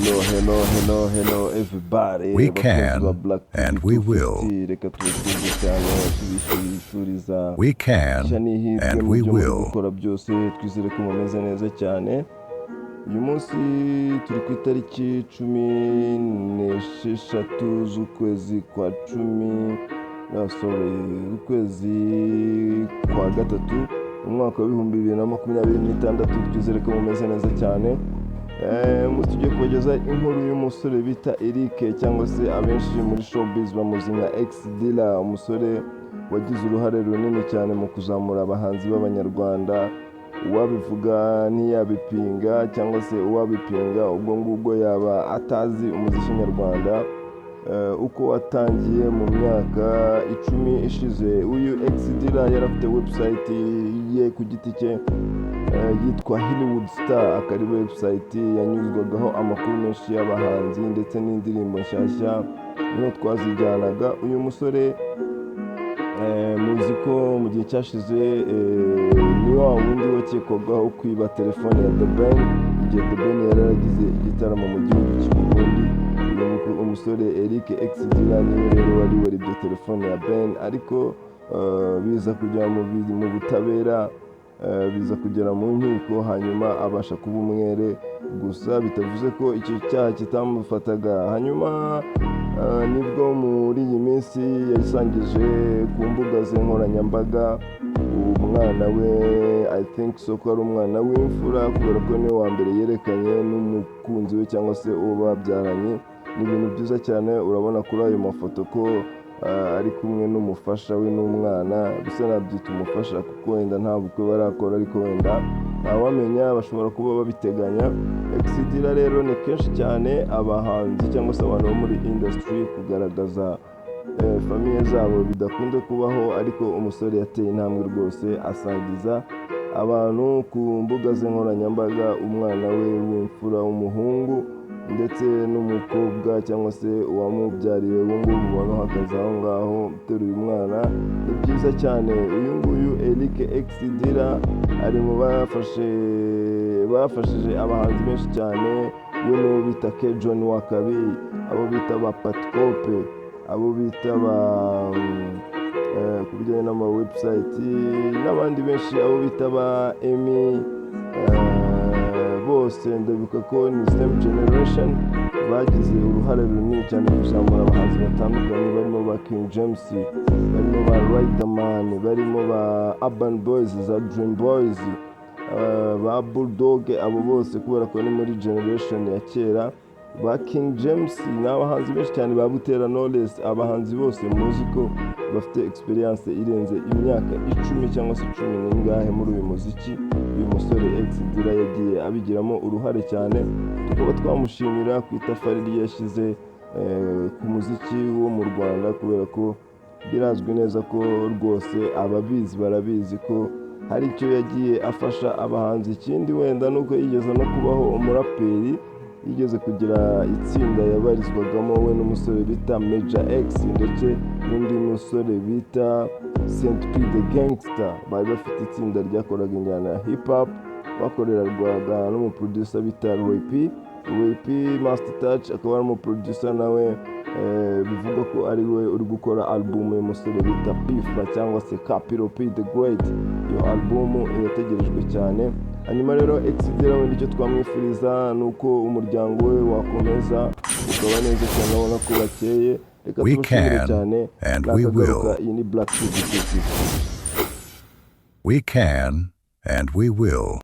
Hello, hello, hello, hello everybody. We Abakunzi can ba Black TV and we will. 250, reka tubasuhuze cyane, tubifuriza We ishya can n'ihirwe and mu we byo muri will. gukora byose. Twizere ko mumeze neza cyane. Uyu munsi turi ku itariki 16 z'ukwezi kwa 10, ah, sorry, ukwezi kwa gatatu, umwaka wa 2026. Twizere ko mumeze neza cyane. Umunsi tugiye kubageza inkuru y'umusore bita Eric, cyangwa se abenshi muri showbiz bamuzi nka X Dealer, umusore wagize uruhare runini cyane mu kuzamura abahanzi b'Abanyarwanda. Uwabivuga ntiyabipinga, cyangwa se uwabipinga ubwo ngubwo yaba atazi umuziki nyarwanda uko watangiye mu myaka 10 ishize. Uyu X Dealer yari afite website ye ku giti cye yitwa Hollywood Star, akaba ari website yanyuzwagaho amakuru menshi y'abahanzi ndetse n'indirimbo nshyashya, niho twazijyanaga. Uyu musore muzi ko mu gihe cyashize ni wa wundi wakekwagaho kwiba telefone ya The Ben igihe The Ben yari yaragize igitaramo mu gihugu cy'u Burundi. Uyu umusore Eric X Dealer niwe rero wari waribye telefone ya Ben, ariko biza kujya mu butabera, biza kugera mu nkiko, hanyuma abasha kuba umwere, gusa bitavuze ko icyo cyaha kitamufataga. Hanyuma nibwo muri iyi minsi yasangije ku mbuga ze nkoranyambaga umwana we, I think so ko ari umwana w'imfura, kubera ko niwe wa mbere yerekanye n'umukunzi we cyangwa se uwo babyaranye. Ni ibintu byiza cyane. Urabona kuri ayo mafoto ko ari kumwe n'umufasha we n'umwana. Bisa nabyita umufasha kuko wenda nta bukwe barakora, ariko wenda ntawamenya, bashobora kuba babiteganya. X Dealer rero, ni kenshi cyane abahanzi cyangwa se abantu bo muri industry kugaragaza famille zabo bidakunze kubaho, ariko umusore yateye intambwe rwose, asangiza abantu ku mbuga ze nkoranyambaga umwana we w'imfura w'umuhungu ndetse n'umukobwa cyangwa se uwamubyariye. Ubu ngubu mubona uhagaze aho ngaho uteruye umwana, ni byiza cyane. Uyu nguyu Eric X Dealer ari mu bafashije abahanzi benshi cyane, we n'uwo bita K John Wakabi, abo bita ba Patikope, abo bita ba ku bijyanye n'ama website n'abandi benshi, abo bita ba Emmy, bose ndabibuka ko ni same generation, bagize uruhare runini cyane kuzamura abahanzi batandukanye, barimo ba King James, barimo ba Riderman, barimo ba Urban Boys, za Dream Boys, ba Bulldog, abo bose kubera ko ni muri generation ya kera. Ba King James ni abahanzi benshi cyane, ba Butera Knowless, abahanzi bose muzi ko bafite experience irenze imyaka 10 cyangwa se cumi n'ingahe muri uyu muziki. Uyu musore X Dealer yagiye abigiramo uruhare cyane, tukaba twamushimira ku itafari rye yashyize ku muziki wo mu Rwanda, kubera ko birazwi neza ko rwose ababizi barabizi ko hari icyo yagiye afasha abahanzi. Ikindi wenda nuko yigeze no kubaho umuraperi, yigeze kugira itsinda yabarizwagamo we n'umusore bita Major X ndetse n'undi musore bita Saint P the Gangster. Bari bafite itsinda ryakoraga injyana ya hip hop, bakorerwaga n'umuproducer bita Roy P. Roy P Master Touch akaba ari umuproducer nawe, bivugwa ko ari we uri gukora album y'umusore bita P Fla cyangwa se Kapiro P the Great. Iyo album irategerejwe cyane. Hanyuma rero X Dealer wenda icyo twamwifuriza ni uko umuryango we wakomeza ukaba neza cyane. Urabona ko bakeye. Reka We tubashimire can cyane. and we Nakagaruka. will. Iyi ni Black TV 250. We can and we will.